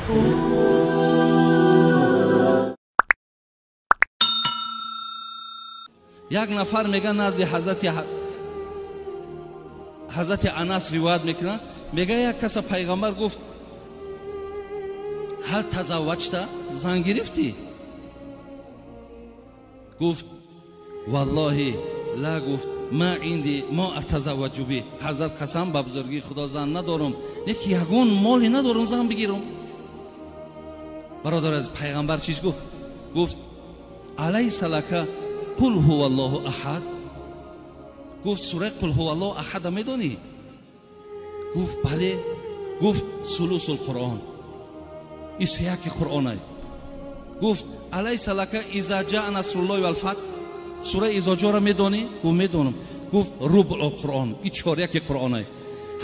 Як нафар мега назди ҳазрати Анас ривоят мекунад, мега як каса пайғамбар гуфт: ҳал тазавваҷта, зан гирифтӣ? Гуфт: валлоҳи ла, гуфт ма инди мо атазавваҷу би. Ҳазрат қасам ба бузургии Худо зан надорам, лекин ягон моле надорам зан бигирам. Бародар аз пайғамбар чиз гуфт? Гуфт: алайса лака қул ҳува аллоҳу аҳад. Гуфт: сураи қул ҳува аллоҳу аҳада медонӣ? Гуфт: бале. Гуфт: сулусул қуръон, ин сеяки қуръонай. Гуфт: алайса лака иза ҷаа насруллоҳи валфатҳ, сураи изо ҷоро медонӣ? Гуфт: медонам. Гуфт: рубъул қуръон, ин чоряки қуръонай.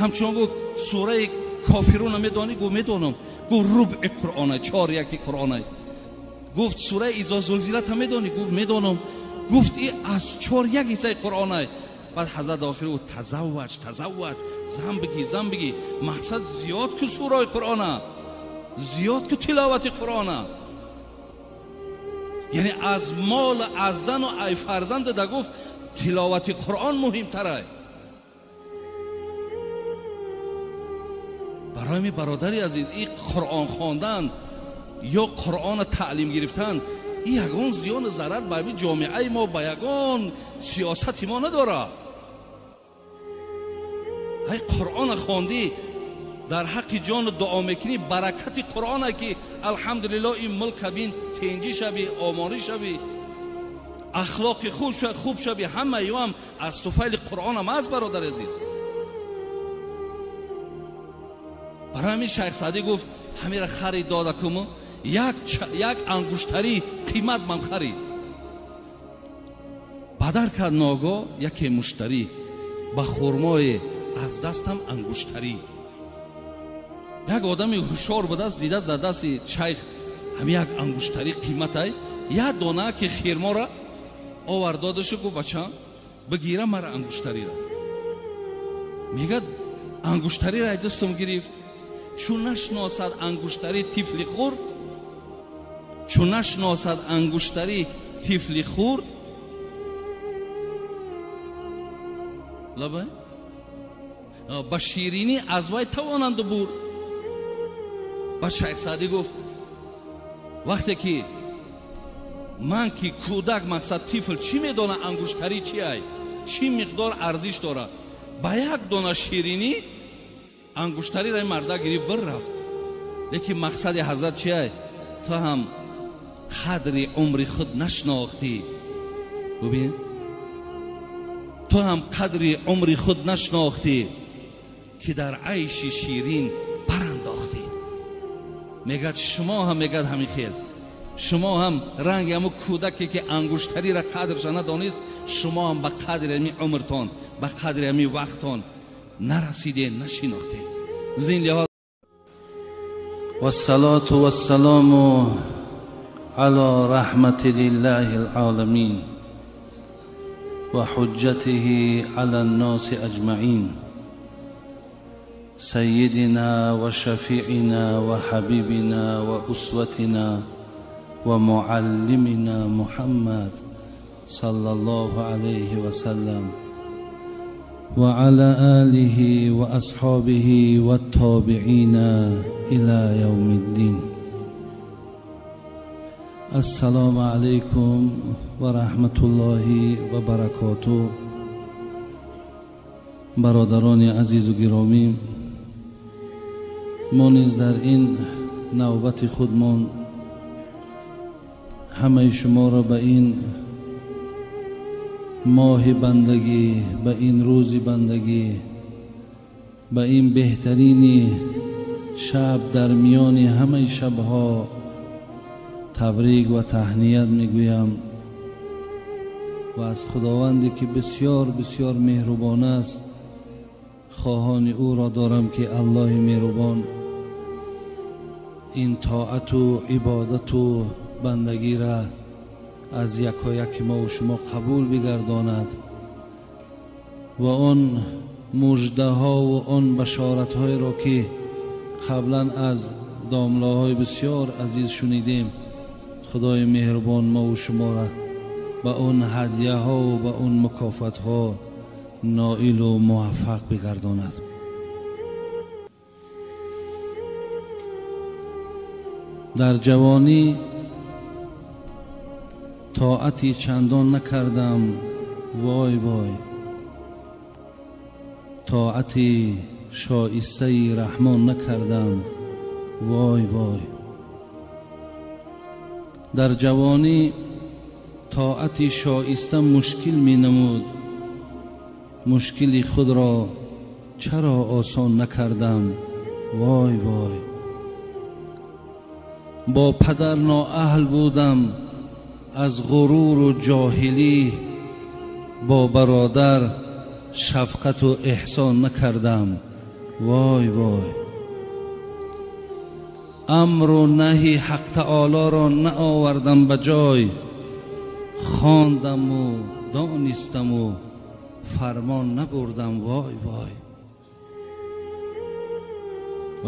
Ҳамчунон гуфт: сураи кофируна медонӣ? Гуфт: медонам. Гуфт: рубъи қуръонай, чоряки қуръонай. Гуфт: сураи изо зулзилата медонӣ? Гуфт: медонам. Гуфт: ин аз чоряк ҳиссаи қуръонай. Баъд ҳазрат охир гуфт: тазавваҷ, тазавваҷ, зан бигӣ, зан бигӣ. Мақсад зиёд ку сураи қуръона, зиёд ку тиловати қуръона. Яъне аз мол, аз зану ай фарзанд да гуфт тиловати қуръон муҳимтарай. Барои ми бародари азиз, ин қуръон хондан ё қуръона таълим гирифтан ин ягон зиёну зарар ба ҳамин ҷомеаи мо, ба ягон сиёсати мо надорад. Ай қуръона хондӣ, дар ҳаққи ҷону дуо мекунӣ, баракати қуръона ки алҳамдулиллоҳ ин мулка бин тенҷӣ шавӣ, оморӣ шавӣ, ахлоқи хуб шавӣ, ҳамаи ӯ ҳам аз туфайли қуръонам аст, бародари азиз. Барои ҳамин шайх Саъдӣ гуфт: ҳамира харид дода куму як ангуштарӣ қимат ман харид. Бадар кард ногоҳ яке муштарӣ, ба хурмое аз дастам ангуштарӣ. Як одами ҳушёр будааст, дидааст дар дасти шайх ҳамин як ангуштарӣ қиматай, як дона ки хирморо овард додашу гуфт: бачам, бигира мара ангуштариро. Мегӯяд: ангуштариро ай дастам гирифт, чун нашносад ангуштари тифли хурд, чун нашносад ангуштари тифли хурд, лабай ба ширинӣ аз вай тавонанду бурд. Ба шайх Саъдӣ гуфт: вақте ки ман ки кӯдак, мақсад тифл, чӣ медона ангуштарӣ чи ай, чӣ миқдор арзиш дорад, ба як дона ширинӣ ангуштариро ин марда гирифт бир рафт. Лекин мақсади ҳазрат чи ай? Ту ҳам қадри умри худ нашнохтӣ. Бубин, ту ҳам қадри умри худ нашнохтӣ, ки дар айши ширин барандохтӣ. Мегӯяд шумо ҳам, мегӯяд ҳамин хел, шумо ҳам ранги ҳамун кӯдаке ки ангуштариро қадрша надонист, шумо ҳам ба қадри ҳамин умртон, ба қадри ҳамин вақтон нарасидед, нашинохтед. Зин лиҳоз والصلاة والسلام على رحمة لله العالمين وحجته على الناس أجمعين سيدنا وشفيعنا وحبيبنا وأسوتنا ومعلمنا محمد صلى الله عليه وسلم وعلى آله وأصحابه والتابعين إلى يوم الدين. السلام عليكم ورحمة الله وبركاته. برادران عزیز و گرامی، ما نیز در این نوبت خودمان همه شما را به این ماه بندگی، به این روز بندگی، به این بهترین شب در میان همه شبها تبریک و تهنیت میگویم و از خداوندی که بسیار بسیار مهربان است خواهان او را دارم که الله مهربان این طاعت و عبادت و بندگی را از یکایک ما و شما قبول بگرداند و آن مژده ها و آن بشارت های را که قبلا از домлаҳои бисёр азиз шунидем. Худои меҳрубон мову шуморо ба он ҳадияҳову ба он мукофотҳо ноилу муваффақ бигардонад. Дар ҷавонӣ тоати чандон накардам, вой вой. Тоати шоистаи раҳмон накардам, вой вой. Дар ҷавонӣ тоати шоиста мушкил менамуд, мушкили худро чаро осон накардам, вой вой. Бо падар ноаҳл будам аз ғуруру ҷоҳилӣ, бо бародар шафқату эҳсон накардам, вой вой. Амру наҳи ҳақ таолоро наовардам ба ҷой, хондаму донистаму фармон набурдам, вой вой.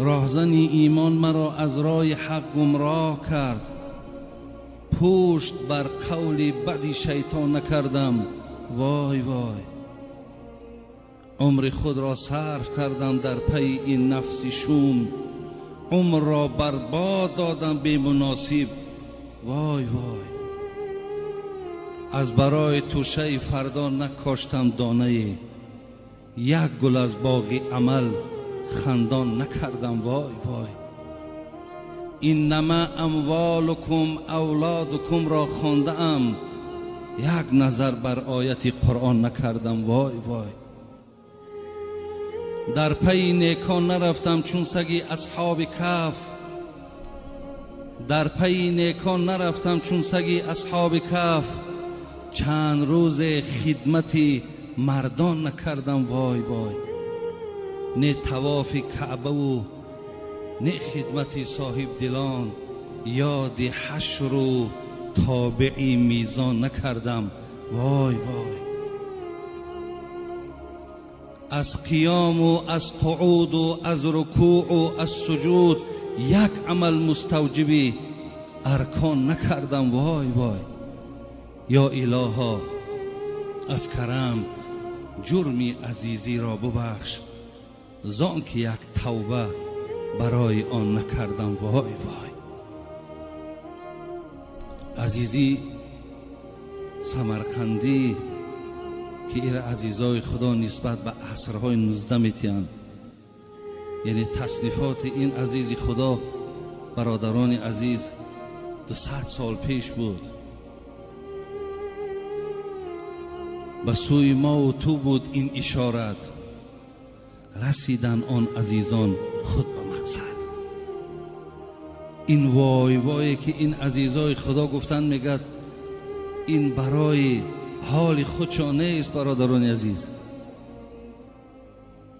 Роҳзани имон маро аз роҳи ҳақ гумроҳ кард, пушт бар қавли бади шайтон накардам, вой вой. Умри худро сарф кардам дар пайи ин нафси шум, умрро барбод додам бемуносиб, вой вой. Аз барои тӯшаи фардо накоштам донае, як гул аз боғи амал хандон накардам, вой вой. Иннама амволукум авлодукумро хондаам, як назар бар ояти Қуръон накардам, вой вой. Дар пайи некон нарафтам чун саги асҳоби каф, дар пайи некон нарафтам чун саги асҳоби каф, чанд рӯзе хидмати мардон накардам, вой вой. Не тавофи каъбаву не хидмати соҳибдилон, ёди ҳашру тобеи мизон накардам, вой вой. Аз қиёму аз қуъуду аз рукӯъу аз суҷуд як амал муставҷиби аркон накардам, вой вой. Ё илоҳо, аз карам ҷурми азизиро бубахш, зон ки як тавба барои он накардам, вой вой. Азизӣ Самарқандӣ ки ира азизои Худо нисбат ба асрҳои 19 метиҳанд, яъне таснифоти ин азизи Худо, бародарони азиз, 200 сол пеш буд. Ба сӯи мову ту буд ин ишорат, расидан он азизон худ ба мақсад. Ин вой вое ки ин азизои Худо гуфтанд, мегӯяд, ин барои ҳоли худшон нест, бародарони азиз.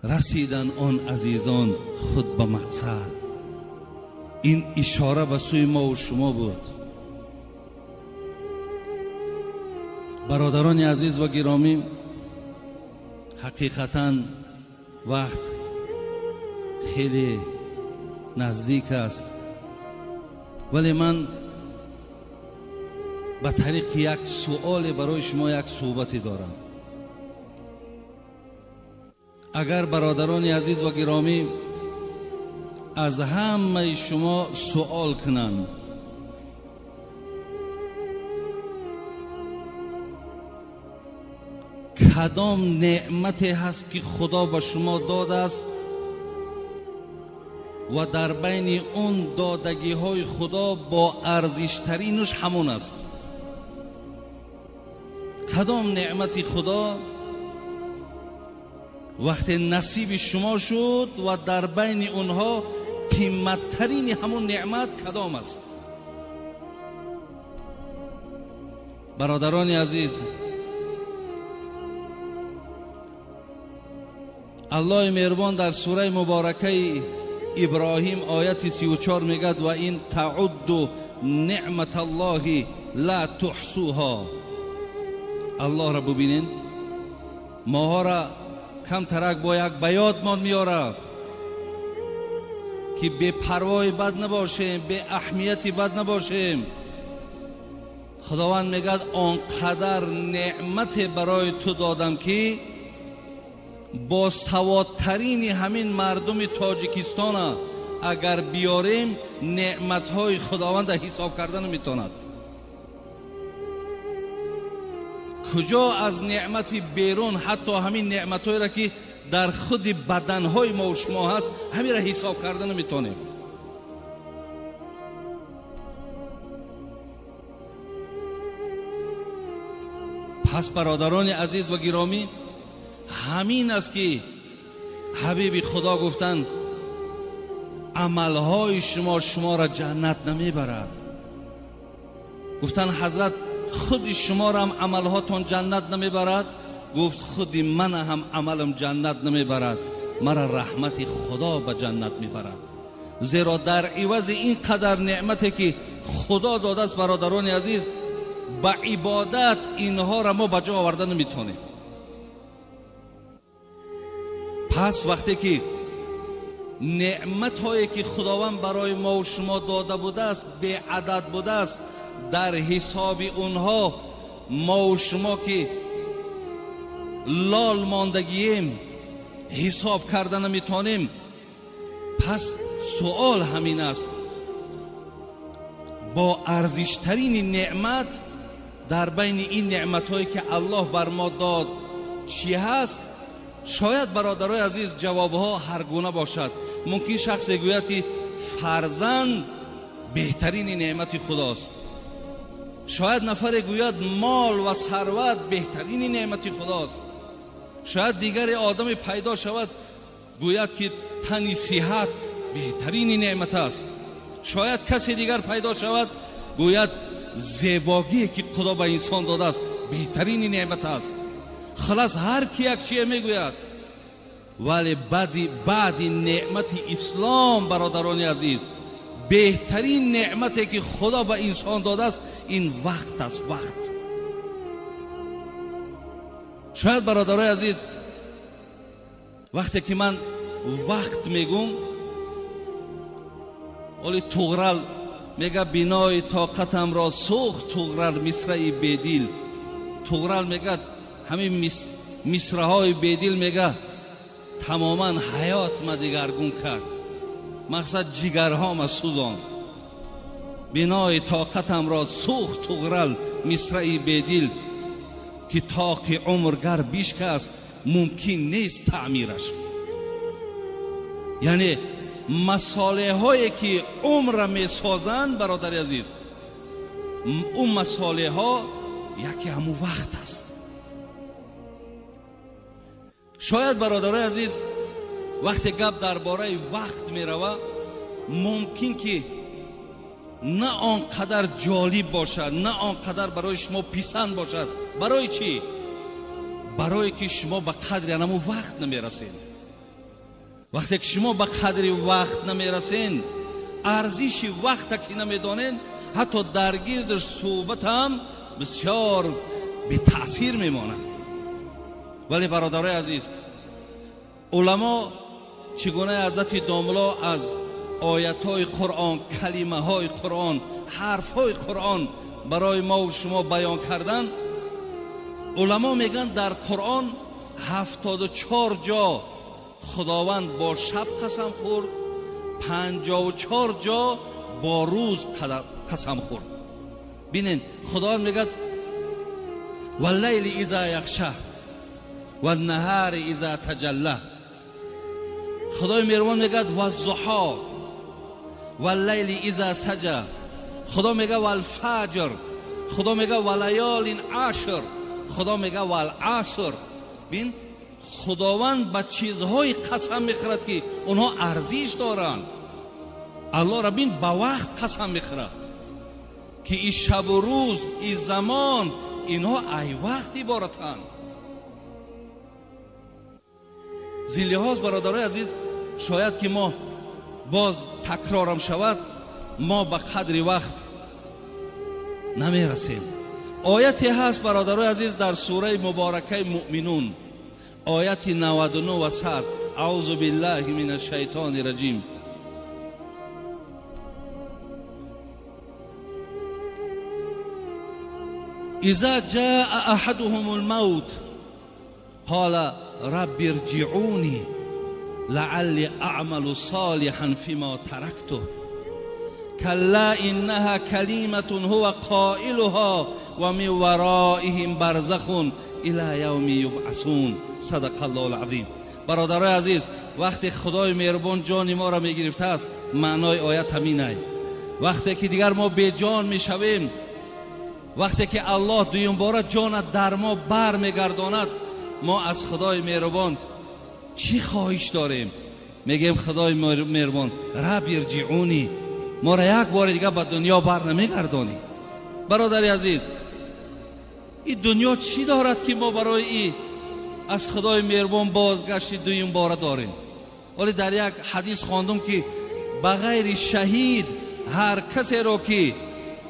Расидан он азизон худ ба мақсад, ин ишора ба сӯи мову шумо буд. Бародарони азиз ва гиромӣ, ҳақиқатан вақт хеле наздик аст, вале ман ба тариқи як суоле барои шумо як суҳбате дорам. Агар бародарони азиз ва гиромӣ аз ҳамаи шумо суол кунанд, кадом неъмате ҳаст ки Худо ба шумо додааст ва дар байни он додагиҳои Худо бо арзиштаринаш ҳамон аст? Кадом неъмати Худо вақте насиби шумо шуд ва дар байни онҳо қиматтарини ҳамон неъмат кадом аст? Бародарони азиз, Аллоҳи меҳрубон дар сураи муборакаи Иброҳим ояти 34 мегӯяд: ва ин таъудду неъматаллоҳи ла туҳсуҳо. Аллоҳро бубинен, моҳоро камтарак бо як ба ёдмон меорад, ки ки бепарвои бад набошем, беаҳамияти бад набошем. Худованд мегӯяд он қадар неъмате барои ту додам ки бо саводтарини ҳамин мардуми Тоҷикистона агар биёрем, неъматҳои Худованда ҳисоб карда наметавонад. Куҷо аз неъмати берун, ҳатто ҳамин неъматҳоеро ки дар худи баданҳои мо ва шумо ҳаст, ҳаминро ҳисоб карда наметавонем. Пас бародарони азиз ва гиромӣ, ҳамин аст ки ҳабиби Худо гуфтанд амалҳои шумо шуморо ҷаннат намебарад. Гуфтанд ҳазрат худи шуморо ҳам амалҳотон ҷаннат намебарад? Гуфт худи ман ҳам амалам ҷаннат намебарад, мара раҳмати Худо ба ҷаннат мебарад. Зеро дар ивази ин қадар неъмате ки Худо додааст, бародарони азиз, ба ибодат инҳоро мо ба ҷо оварда наметавонем. Пас вақте ки неъматҳое ки Худованд барои мо ва шумо дода будааст беадад будааст, дар ҳисоби онҳо мо ва шумо ки лол мондагием, ҳисоб карда наметавонем. Пас суол ҳамин аст: бо арзиштарини неъмат дар байни ин неъматҳое ки Аллоҳ бар мо дод чӣ ҳаст? Шояд бародарои азиз ҷавобҳо ҳаргуна бошад. Мумкин шахсе гӯяд ки фарзанд беҳтарини неъмати Худост. Шояд нафаре гӯяд мол ва сарват беҳтарини неъмати Худост. Шояд дигаре одаме пайдо шавад гӯяд ки тани сиҳат беҳтарини неъмат аст. Шояд касе дигар пайдо шавад гӯяд зебогие ки Худо ба инсон додааст беҳтарини неъмат аст. Халас ҳар ки як чие мегӯяд, вале баъди неъмати ислом, бародарони азиз, беҳтарин неъмате ки Худо ба инсон додааст ин вақт аст, вақт. Шояд бародарои азиз, вақте ки ман вақт мегӯм, оли Туғрал мега бинои тоқатамро сӯхт Туғрал мисраи бедил. Туғрал мегӯяд ҳамин мисраҳои бедил мега тамоман ҳаёт ма дигаргун кард, мақсад ҷигарҳома сӯзон. Бинои тоқатамро сӯхт Туғрал мисраи бедил, ки тоқи умр гар бишкаст мумкин нест таъмираш. Яъне масолеҳое ки умрра месозанд, бародари азиз, ӯ масолеҳо яке ҳамун вақт аст. Шояд бародарои азиз, вақте гап дар бораи вақт мерава, мумкин ки на он қадар ҷолиб бошад, на он қадар барои шумо писанд бошад. Барои чӣ? Барое ки шумо ба қадри ҳамун вақт намерасед. Вақте ки шумо ба қадри вақт намерасен, арзиши вақта ки намедонен, ҳатто дар гирдаш суҳбат ҳам бисёр бетаъсир мемонад. Вале бародарои азиз, уламо чӣ гуна ҳазрати домло аз оятҳои Қуръон, калимаҳои Қуръон, ҳарфҳои Қуръон барои мо ва шумо баён кардан, уламо мегӯянд дар Қуръон 74 ҷо Худованд бо шаб қасам хӯрд, 54 ҷо бо рӯз қасам хӯрд. Бинен, Худованд мегӯяд валлайли иза яхша ваннаҳари иза таҷалла. Худои меҳрубон мегӯяд ваззуҳо валлайли иза саҷа. Худо мегӯяд валфаҷр. Худо мегӯяд валаёлин ашр. Худо мегӯяд валаср. Бин, Худованд ба чизҳои қасам мехӯрад ки онҳо арзиш доранд. Аллоҳ бин ба вақт қасам мехӯрад ки и шабу рӯз, и замон, инҳо ай вақт иборатанд. Зин лиҳоз бародарои азиз, шояд ки мо боз такрорам шавад, мо ба қадри вақт намерасем. Ояте ҳаст бародарои азиз дар сураи муборакаи Муъминун, ояти 99 ва 100. Аузу биллаҳи мин ашшайтони раҷим. إذا جاء أحدهم الموت قال رب ارجعوني لعلي أعمل صالحا فيما تركته كلا إنها كلمة هو قائلها ومن ورائهم برزخ إلى يوم يبعثون. صدق الله العظیم. برادرای عزیز، وقتی خدای مهربان جان ما را میگرفته است، معنای آیت همینه. وقتی که دیگر ما بی جان میشویم، وقتی که الله دویم باره جان در ما بر میگرداند، ما از خدای مهربان چی خواهش داریم؟ میگیم خدای مهربان رب ارجعونی، ما را یک بار دیگه به دنیا بر نمیگردانی. برادر عزیز، این دنیا چی دارد که ما برای این از خدای مهربان بازگشت دویم باره داریم؟ ولی در یک حدیث خواندم که بغیر شهید هر کسی را که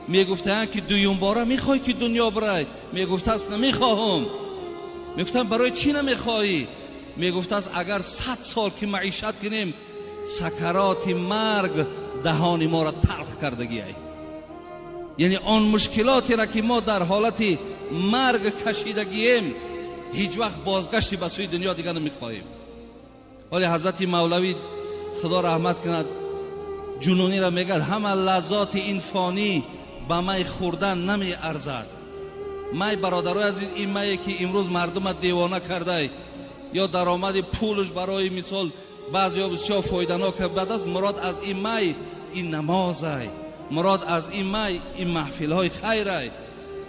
میگفتند که دویم باره میخوای که دنیا برای، میگفت است نمیخواهم. میگفتند برای چی نمیخوایی؟ میگفت است اگر 100 سال که معیشت کنیم، سکرات مرگ دهان ما را تلخ کردگی ای. یعنی آن مشکلاتی را که ما در حالت مرگ کشیدگیم، هیچ وقت بازگشتی به سوی دنیا دیگه نمیخواهیم. ولی حضرت مولوی خدا رحمت کند جنونی را میگه همه لذات این فانی به می خوردن نمی ارزد. می برادرای عزیز، این می که امروز مردم دیوانه کرده یا درآمد پولش برای مثال بعضیا بسیار فایده‌ناک بد است، مراد از این می این نمازه، مراد از این می این محفل‌های خیره.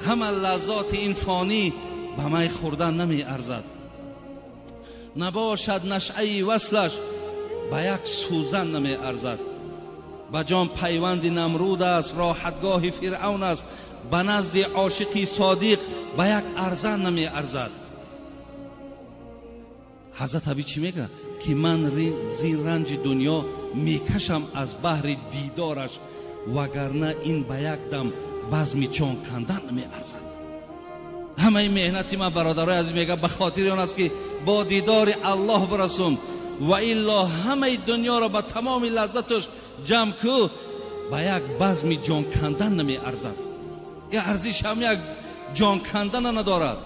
همه لذات این فانی به می خوردن نمی ارزد. نباشد نشعه وصلش به یک سوزن نمی ارزد. به جان پیوند نمرود است، راحتگاه فرعون است، به نزد عاشقی صادق به یک ارزن نمی ارزد. حضرت ابی چی میگه؟ که من زین رنج دنیا میکشم از بحر دیدارش، وگرنه این به یک دم بزم چون کندن نمی ارزد. همه این مهنتی من برادرای عزیز میگه به خاطر آن است که با دیدار الله برسم، و الا همه دنیا را به تمام لذتش جمع کو به یک بزم جان کندن نمی ارزد. این ارزش هم یک جان کندن ندارد.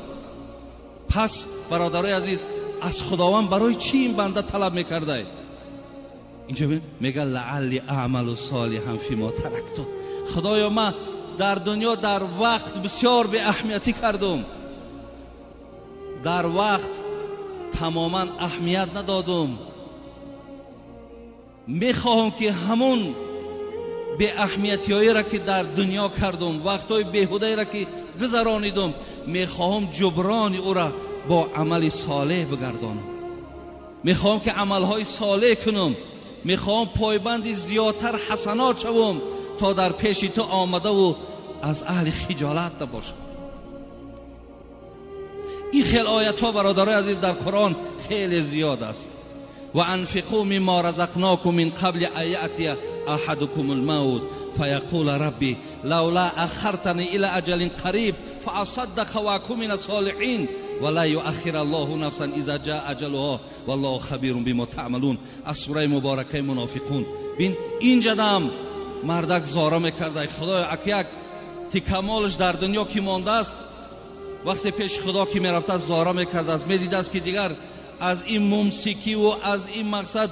پس برادرای عزیز، از خداوند برای چی این بنده طلب میکرده؟ اینجا میگه لعلی اعمل صالحا فیما ترکت. خدایا من در دنیا در وقت بسیار به اهمیتی کردم، در وقت تماما اهمیت ندادم. میخواهم که همون به اهمیتی را که در دنیا کردم، وقتهای بیهوده را که گذرانیدم، میخواهم جبران او را با عمل صالح بگردانم. میخواهم که عملهای صالح کنم، میخواهم پایبند زیادتر حسنات شوم تا در پیش تو آمده و از اهل خجالت نباشم. این خیلی آیت ها برادرای عزیز در قرآن خیلی زیاد است. و انفقوا مما رزقناکم من قبل ان یأتی احدکم الموت فیقول ربی لولا اخرتنی الى اجل قریب فاصدق واکن من الصالحین ولا یؤخر الله نفسا اذا جاء اجلها والله خبیر بما تعملون. از سوره مبارکه منافقون. بین اینجا دم مردک زاره میکرده، خدای اک یک تکمالش در دنیا که مانده است، وقتی پیش خدا که میرفته زاره میکرده است، میدیده است که دیگر از این ممسکی و از این مقصد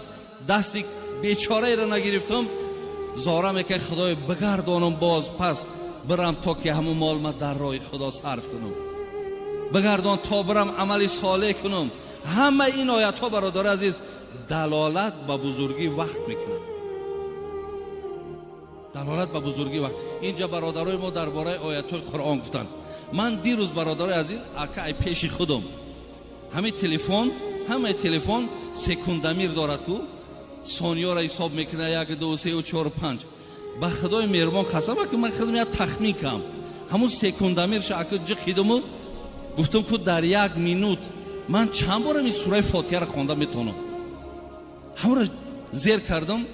دست بیچاره را نگرفتم، زاره میکرد خدای بگردانم باز پس برم تا که همون مال ما در راه خدا صرف کنم، بگردان تا برم عمل صالح کنم. همه این آیت ها برادر عزیز دلالت به بزرگی وقت میکنه، دلالت به بزرگی وقت. اینجا برادرای ما درباره آیت های قرآن گفتن. من دیروز برادرای عزیز اکای پیش خودم همه تلفن سکوندمیر دارد کو ثانیه را حساب میکنه، 1 2 3 4 5. به خدای مهربان قسم که من خودم یک تخمین کم همون سکوندمیرش اکا جقیدم، گفتم که در یک مینوت من چند بار این سوره فاتحه را خوانده میتونم. همون را زیر کردم،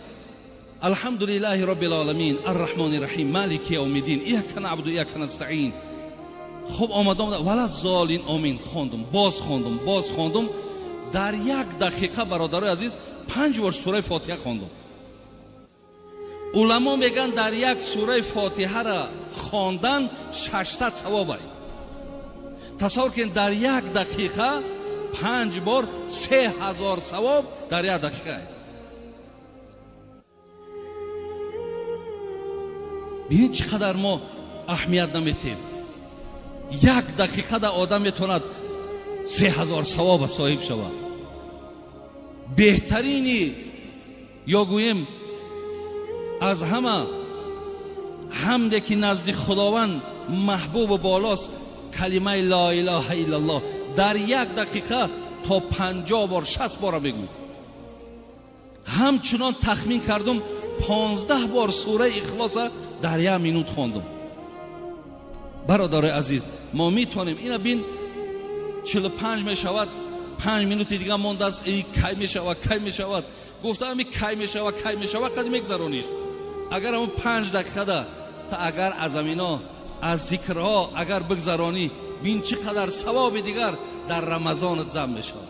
الحمدلله رب العالمین الرحمن الرحیم مالک یوم الدین ایاک نعبد و ایاک نستعین. خب آمدم ولا زالین آمین، خواندم، باز خواندم، باز خواندم. در یک دقیقه برادرای عزیز 5 بار سوره فاتحه خواندم. علما میگن در یک سوره فاتحه را خواندن 600 ثواب است. Тасаввур кунед, дар як дақиқа 5 бор 3000 савоб дар як дақиқа. Бинед чӣ қадар мо аҳамият наметем. Як дақиқа да одам метавонад 3000 савоба соҳиб шавад. Беҳтарини ё гӯем аз ҳама ҳамде ки назди Худованд маҳбубу болост, калимаи ла илаҳа иллаллоҳ. Дар як дақиқа то 50 бор 60 бора мегӯй. Ҳамчунон тахмин кардум 15 бор сураи Ихлоса дар як минут хондум. Бародарои азиз, мо метавонем ина бин, 45 мешавад, 5 минути дига мондааст, эй кай мешавад, кай мешавад. Гуфтам ами кай мешавад, кай мешавад, қад мегзарониш. Агар ҳамон 5 дақиқада та агар аз амино аз зикрҳо агар бигзаронӣ, бин чӣ қадар савоби дигар дар Рамазонат зам мешавад.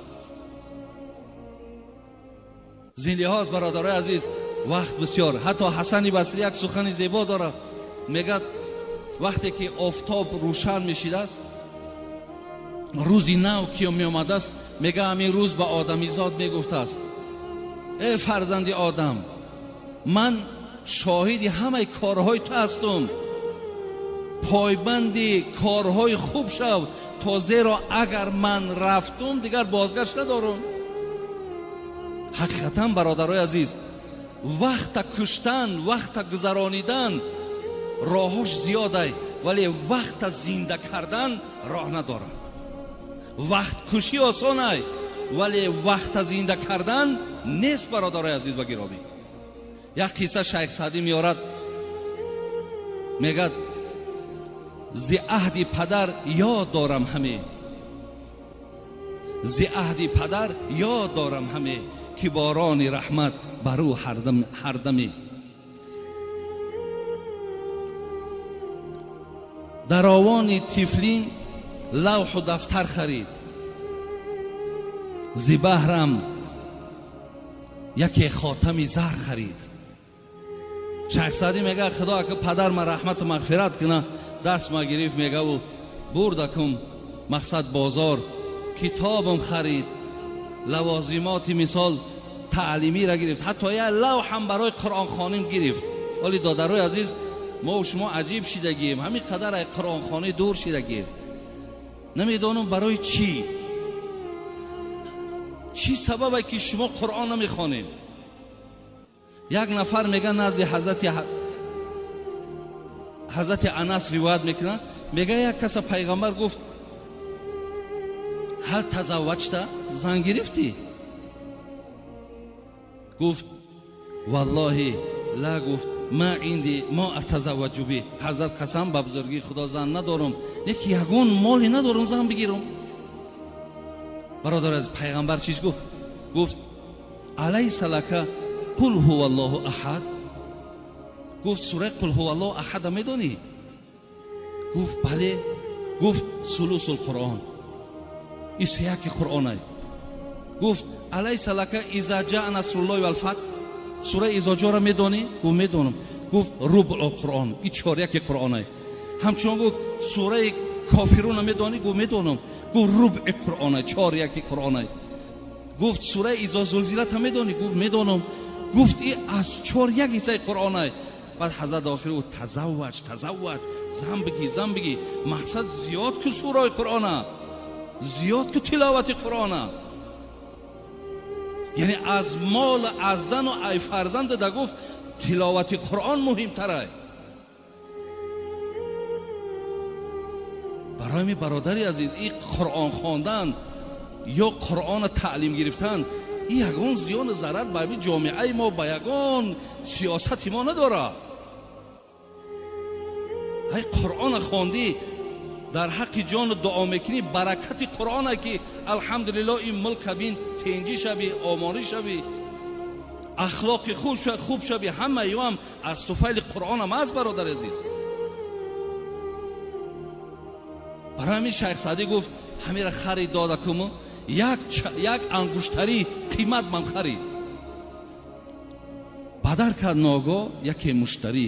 Зин лиҳоз бародарои азиз, вақт бисёр. Ҳатто Ҳасани Басрӣ як сухани зебо дорад, мегӯяд вақте ки офтоб рӯшан мешидааст, рӯзи нав ки меомадааст, мегӯяд ҳамин рӯз ба одамизод мегуфтааст: эй фарзанди одам, ман шоҳиди ҳамаи корҳои ту ҳастум, пойбанди корҳои хуб шав, то зеро агар ман рафтум дигар бозгашт надорум. Ҳақиқатан бародарои азиз, вақта куштан, вақта гузаронидан роҳош зиёдай, вале вақта зинда кардан роҳ надорад. Вақткушӣ осонай, вале вақта зинда кардан нест, бародарои азиз ва гиромӣ. Як қисса Шайх Саъдӣ меорад, мегӯяд: зи аҳди падар ёд дорам ҳаме, зи аҳди падар ёд дорам ҳаме, ки борони раҳмат бар ӯ ҳардаме. Дар овони тифлин лавҳу дафтар харид, зи баҳрам яке хотами зар харид. Шайх Саъдӣ мегӯяд: Худо ака падар ма раҳмату мағфират куна, даст ма гирифт, мегаву бурдакум мақсад бозор, китобам харид, лавозимоти мисол таълимиро гирифт, ҳатто як лавҳам барои қуръонхоним гирифт. Вале додарои азиз, мо шумо аҷиб шидагием, ҳамин қадар ай қуръонхонӣ дур шидагием. Намедонам барои чӣ, чӣ сабабе ки шумо қуръон намехонед. Як нафар мега назди ҳазрати Анас ривоят мекунад, мега як каса пайғамбар гуфт: ҳал тазавваҷта, зан гирифтӣ? Гуфт: валлоҳи ла, гуфт ма инди мо атазавваҷу би. Ҳазрат қасам ба бузургии Худо зан надорам, яки ягон моле надорам зан бигирам. Бародар, аз пайғамбар чиз гуфт? Гуфт: алайса лака қул ҳува аллоҳу аҳад. Гуфт: сураи қул ҳува аллоҳу аҳада медонӣ? Гуфт: бале. Гуфт: сулусул қуръон, ин сеяки қуръонай. Гуфт: алайса лака иза ҷаа насруллоҳи валфатҳ, сураи изо ҷоро медонӣ? Гуфт: медонам. Гуфт: рубъул қуръон, ин чоряки қуръонай. Ҳамчунон гуфт: сураи кофируна медонӣ? Гуфт: медонам. Гуфт: рубъи қуръонай, чоряки қуръонай. Гуфт: сураи изо зулзилата медонӣ? Гуфт: медонам. Гуфт: ин аз чоряк ҳиссаи қуръонай. Баъд ҳазрат охир гуфт: тазавваҷ, тазавваҷ, зан бигӣ, зан бигӣ. Мақсад зиёд ку сураи қуръона, зиёд ку тиловати қуръона. Яъне аз мол, аз зану ай фарзанд да гуфт тиловати қуръон муҳимтарай. Барои ми бародари азиз, ин қуръон хондан ё қуръона таълим гирифтан ин ягон зиёну зарар ба ҳамин ҷомеаи мо, ба ягон сиёсати мо надорад. Ҳай қуръона хондӣ, дар ҳаққи ҷону дуо мекунӣ, баракати қуръона ки алҳамдулиллоҳ ин мулка бин тенҷӣ шавӣ, омонӣ шавӣ, ахлоқи хуб шавӣ, ҳама ё ҳам аз туфайли қуръонам аст, бародари азиз. Барои ҳамин Шайх Саъдӣ гуфт: ҳамира харид дода куму як ангуштарӣ қимат ман харид. Бадар кард ногоҳ яке муштарӣ,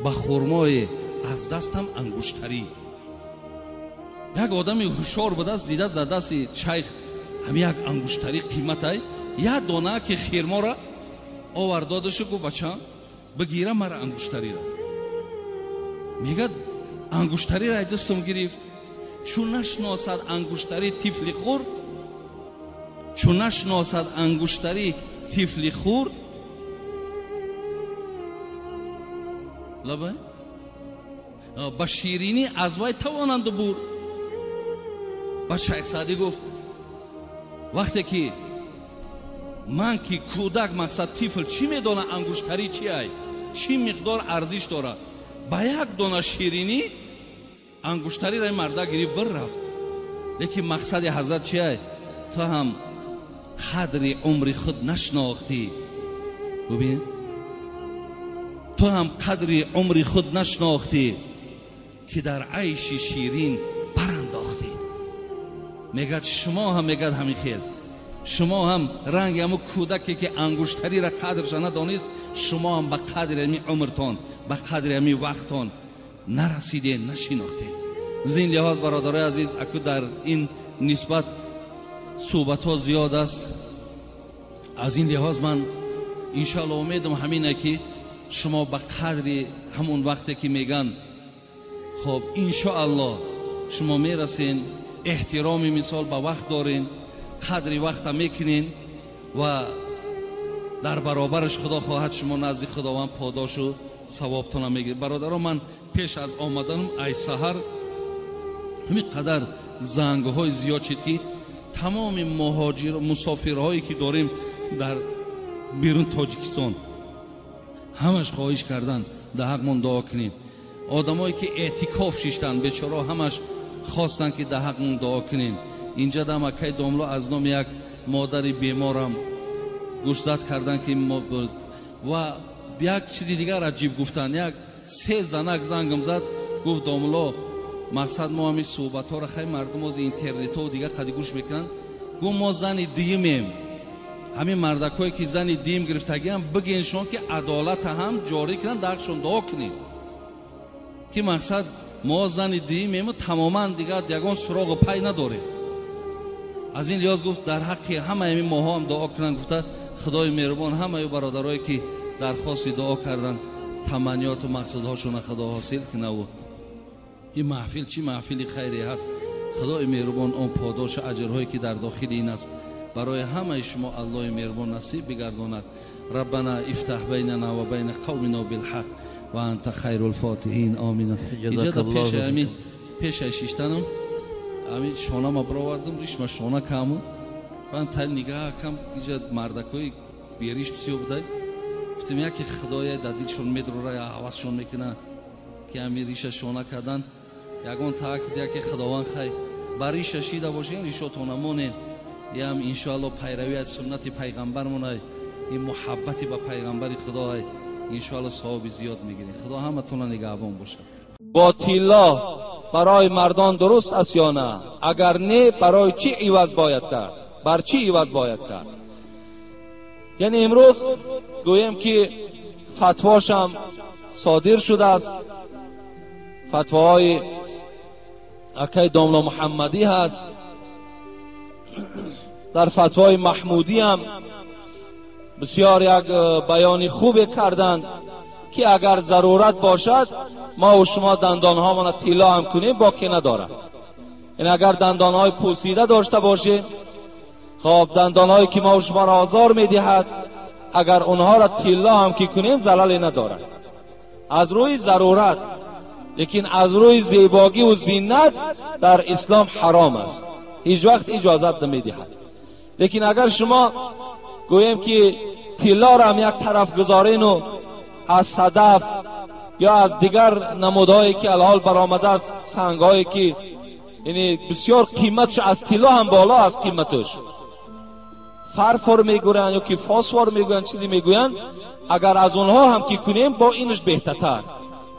ба хурмое аз дастам ангуштарӣ. Як одами ҳушёр будааст, дидааст дар дасти шайх ҳами як ангуштари қиматай, як дона ки хирмора овард додашу гуфт бачам бигира мара ангуштарира. Мегӯяд ангуштарира дастам гирифт, чун нашносад ангуштари тифли хурд, чун нашносад ангуштари тифли хурд, лабай ба ширинӣ аз вай тавонанд бурд. Ба шайх Саъдӣ гуфт вақте ки ман ки кӯдак мақсад тифл чӣ медона ангуштарӣ чи ай, чӣ миқдор арзиш дорад, ба як дона ширинӣ ангуштариро марда гирифт бир рафт. Лекин мақсади ҳазрат чи ай? Ту ҳам қадри умри худ нашнохтӣ. Бубин, ту ҳам қадри умри худ нашнохтӣ ки дар айши ширин барандохтӣ. Мегӯяд шумо ҳам, мегӯяд ҳамин хел, шумо ҳам ранги ҳамун кӯдаке ки ангуштариро қадрша надонист, шумо ҳам ба қадри ҳамин умртон, ба қадри ҳамин вақтон нарасидед, нашинохтед. Аз ин лиҳоз бародарои азиз, аку дар ин нисбат суҳбатҳо зиёд аст. Аз ин лиҳоз ман иншоалло умедам ҳамине ки шумо ба қадри ҳамун вақте ки меган, хоб иншоалло шумо мерасен, эҳтироми мисол ба вақт дорен, қадри вақта мекунен ва дар баробараш худо хоҳад шумо назди худованд подошу савобтона мегиред. Бародаро, ман пеш аз омаданам ай саҳар ҳамин қадар зангҳои зиёд шид ки тамоми муҳоҷир мусофирҳое ки дорем дар берун Тоҷикистон ҳамаш хоҳиш кардан дар ҳақмон дуо кунед. Одамое ки эътикоф шиштанд бечоро ҳамаш хостанд ки дар ҳақмон дуо кунем. Инҷа дам акай домло аз номи як модари беморам гӯшзад кардан ки ва як чизи дигар аҷиб гуфтанд. Як се занак зангам зад, гуфт домло мақсад мо ҳамин суҳбатҳоро хай мардум ози интернетҳо дигар қади гӯш мекунанд, гуфт мо зани диюмем, ҳамин мардакҳое ки зани диюм гирифтагиам бигеншон ки адолата ҳам ҷорӣ кунанд, дар ҳақшон дуо кунед ки мақсад мо зани диюмему тамоман дигар ягон суроғу пай надорем. Аз ин лиҳоз гуфт дар ҳаққи ҳамаи ҳамин моҳо ҳам дуо кунанд. Гуфта худои меҳрубон ҳамаи бародарое ки дархости дуо карданд таманниёту мақсудҳошонро худо ҳосил кунаву ин маҳфил чӣ маҳфили хайре ҳаст, худои меҳрубон он подошу аҷрҳое ки дар дохили ин аст барои ҳамаи шумо аллоҳи меҳрубон насиб бигардонад. Раббана ифтаҳ байнана ва байна қавмина билҳақ ва анта хайрул фотиҳин. Омин. Иҷода пеши ҳамин пешаи шиштанам ҳамин шонама баровардам, ришма шона каму ман та нигаҳ кам иҷа мардакҳои бериш бисёр будай, гуфтам яке худоя дар дилшон медрора, ҳавасшон мекунад ки ҳамин риша шона кардан ягон таакид яке худованд хай ба риша шида бошен, ришотона монен. Ям иншоалло пайравӣ аз суннати пайғамбармонай, ин муҳаббати ба пайғамбари худоай, иншоалло савоби зиёд мегирем. Худо ҳаматона нигаҳбон бошад. Бо тилло барои мардон дуруст аст ё на? Агар не, барои чӣ иваз бояд кард? Бар чӣ иваз бояд кард? Яъне имрӯз гӯем ки фатвошам содир шудааст, фатвоҳои акай домло Муҳаммадӣ ҳаст, дар фатвои Маҳмудӣ ҳам бисёр як баёни хубе карданд ки агар зарурат бошад мо ва шумо дандонҳомонро тилло ҳам кунем боке надорад. Ин агар дандонҳои пӯсида дошта бошем, хоб дандонҳое ки мо ва шуморо озор медиҳад, агар онҳоро тилло ҳам ки кунем залале надорад аз рӯи зарурат. Лекин аз рӯи зебогӣ ва зинат дар ислом ҳаром аст, ҳеҷ вақт иҷозат намедиҳад. Лекин агар шумо гӯем ки тиллоро ҳам як тараф гузорену аз садаф ё аз дигар намудҳое ки алҳол баромадааст, сангҳое ки яъне бисёр қиматш аз тилло ҳам боло аст қиматаш, фарфор мегӯянд ё ки фосфор мегӯянд, чизе мегӯянд, агар аз онҳо ҳам ки кунем бо инаш беҳтартар.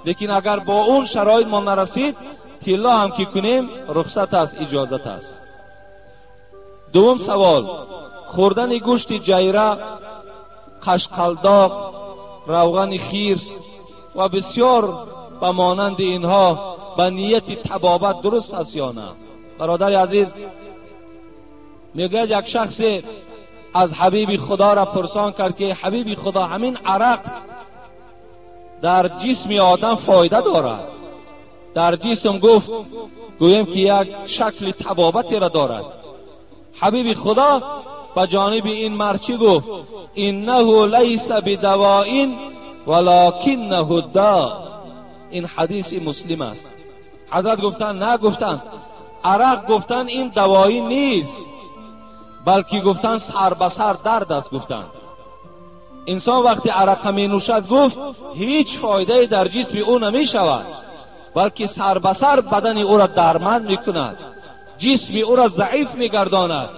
Лекин агар бо он шароит мо нарасид, тилло ҳам ки кунем рухсат аст, иҷозат аст. Дуввум савол: хӯрдани гӯшти ҷайра, қашқалдоқ, равғани хирс ва бисёр ба монанди инҳо ба нияти табобат дуруст аст ё на? برادر عزیز، میگوید یک شخص از حبیب خدا را پرسان کرد که حبیب خدا، همین عرق در جسم آدم فایده دارد؟ در جسم گفت گوییم که یک شکل طبابتی را دارد. حبیب خدا به جانب این مرد چی گفت؟ انه لیس بدواء ولکنه الداء. این حدیث مسلم است. حضرت گفتن نه، گفتن عرق گفتن این دوایی نیست، بلکه گفتن سر به سر درد است. گفتن انسان وقتی عرق می نوشد، گفت هیچ فایده در جسم او نمی شود، بلکه سر به سر بدن او را درمند می کند، جسم او را ضعیف می گرداند،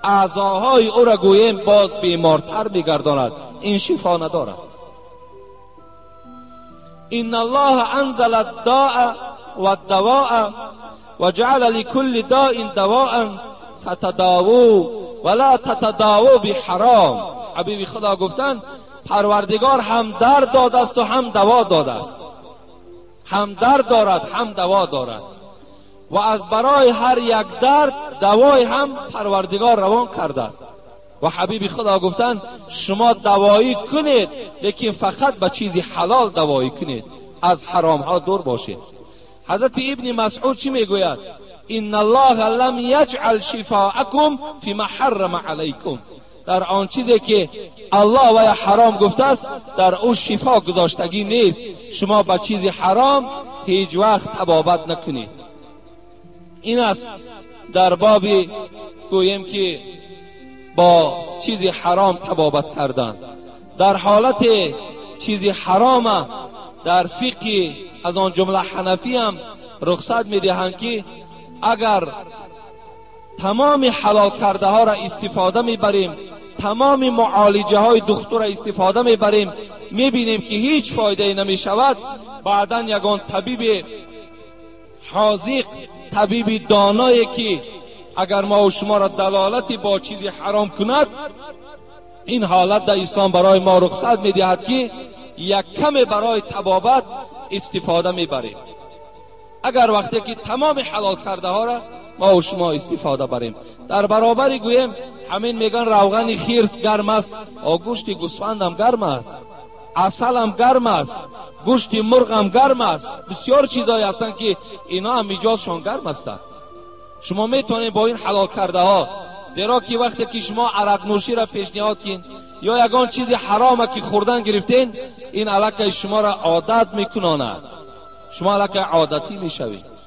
اعضاهای او را گوییم باز بیمارتر می گرداند. این شفا ندارد. ان الله انزل الداء والدواء وجعل لكل داء دواء فتداووا ولا تتداووا بحرام. حبیب خدا گفتن پروردگار هم درد داده است و هم دوا داده است، هم درد دارد هم دوا دارد، و از برای هر یک درد دوای هم پروردگار روان کرده است. و حبیب خدا گفتن شما دوایی کنید، لیکن فقط به چیزی حلال دوایی کنید، از حرام ها دور باشید. حضرت ابن مسعود چی میگوید؟ ان الله لم یجعل شفاءکم فیما حرم علیکم. در آن چیزی که الله و حرام گفته است در او شفا گذاشتگی نیست. شما به چیز حرام هیچ وقت طبابت نکنید. این است در باب گوییم که با چیز حرام طبابت کردن. در حالت چیز حرام در فقه از آن جمله حنفی هم رخصت میدهند که اگر تمام حلال کرده ها را استفاده میبریم، تمام معالجه های دکتر را استفاده میبریم، میبینیم که هیچ فایده نمیشود، بعدا یگان طبیب حاذق، طبیب دانایی که اگر ما و شما را دلالتی با چیزی حرام کند، این حالت در اسلام برای ما رخصت میدهد که یک کم برای طبابت استفاده میبریم. اگر وقتی که تمام حلال کرده ها را ما و شما استفاده بریم، در برابر گوییم همین میگن روغن خرس گرم است، گوشت گوسفند هم گرم است، عسل هم گرم است، گوشت مرغ هم گرم است. بسیار چیزهایی هستند که اینا هم ایجادشان گرم هستند. شما میتونید با این حلال کرده ها، زیرا که وقتی که شما عرق نوشی را پیشنهاد کن یا یگان چیزی حرامه که خوردن گرفتین، این علاقه شما را عادت میکناند، شما علاقه عادتی میشوید.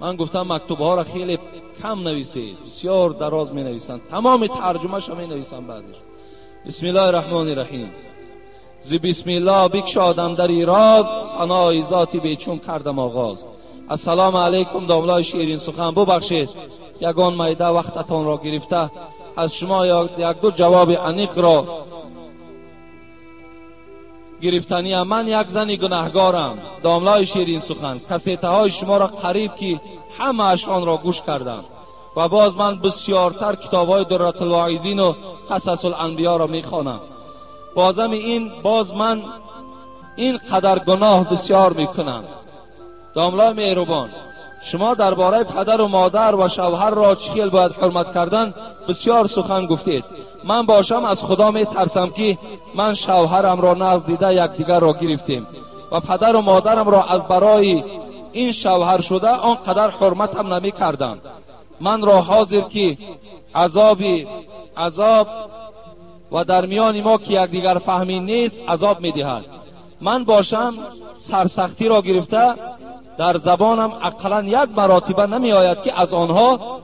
من گفتم مکتوب ها را خیلی کم نویسید، بسیار دراز می نویسند، تمام ترجمه شو می نویسند بعدش. بسم الله الرحمن الرحیم. ز بسم الله بکشادم در راز، ثنای ذاتی بیچون کردم آغاز. السلام علیکم داملای شیرین سخن، ببخشید یگان مایده وقتتان را گرفته، از شما یک دو جواب عمیق را گرفتنی. من یک زن گناهگارم داملای شیرین سخن، کسیته های شما را قریب که همه اشان را گوش کردم و باز من بسیارتر کتاب های درة الواعظین و قصص الانبیا را میخوانم. بازم این باز من این قدر گناه بسیار میکنم. داملای مهربان، شما درباره پدر و مادر و شوهر را چخیل باید حرمت کردن بسیار سخن گفتید. من باشم از خدا می ترسم که من شوهرم را نزد دیده یکدیگر را گرفتیم و پدر و مادرم را از برای این شوهر شده آنقدر حرمتم نمی کردم. من را حاضر که عذاب و در میان ما که یکدیگر فهمی نیست عذاب می دهد. من باشم سرسختی را گرفته در زبانم اقلا یک مراتبه نمی آید که از آنها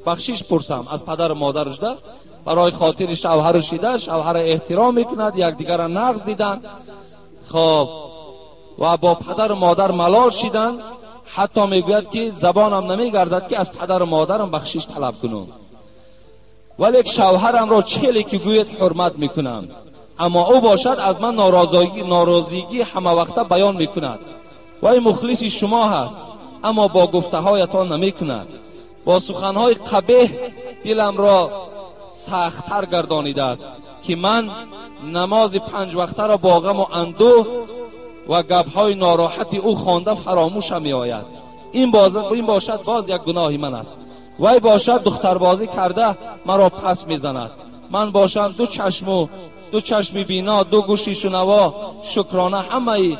بخشش پرسم از پدر و مادرش ده برای خاطر شوهر شیده، شوهر احترام میکند، یکدیگر را نقض دیدن، خب و با پدر و مادر ملال شیدن. حتی میگوید که زبانم نمیگردد که از پدر و مادرم بخشش طلب کنم، ولی شوهرم را چلی که گوید حرمت میکنم، اما او باشد از من ناراضگی همه وقته بیان میکند و این مخلص شما هست، اما با گفته هایتان نمی کند. با سخنهای قبیح دلم را سختتر گردانیده است. ки ман намози панҷ вақтаро бо ғаму андӯҳ ва гапҳои нороҳати ӯ хонда фаромӯшам меояд. Ин бошад боз як гуноҳи ман аст. Вай бошад духтарбозӣ карда маро пас мезанад. Ман бошам ду чашми бино, ду гӯши шунаво, шукрона ҳамаи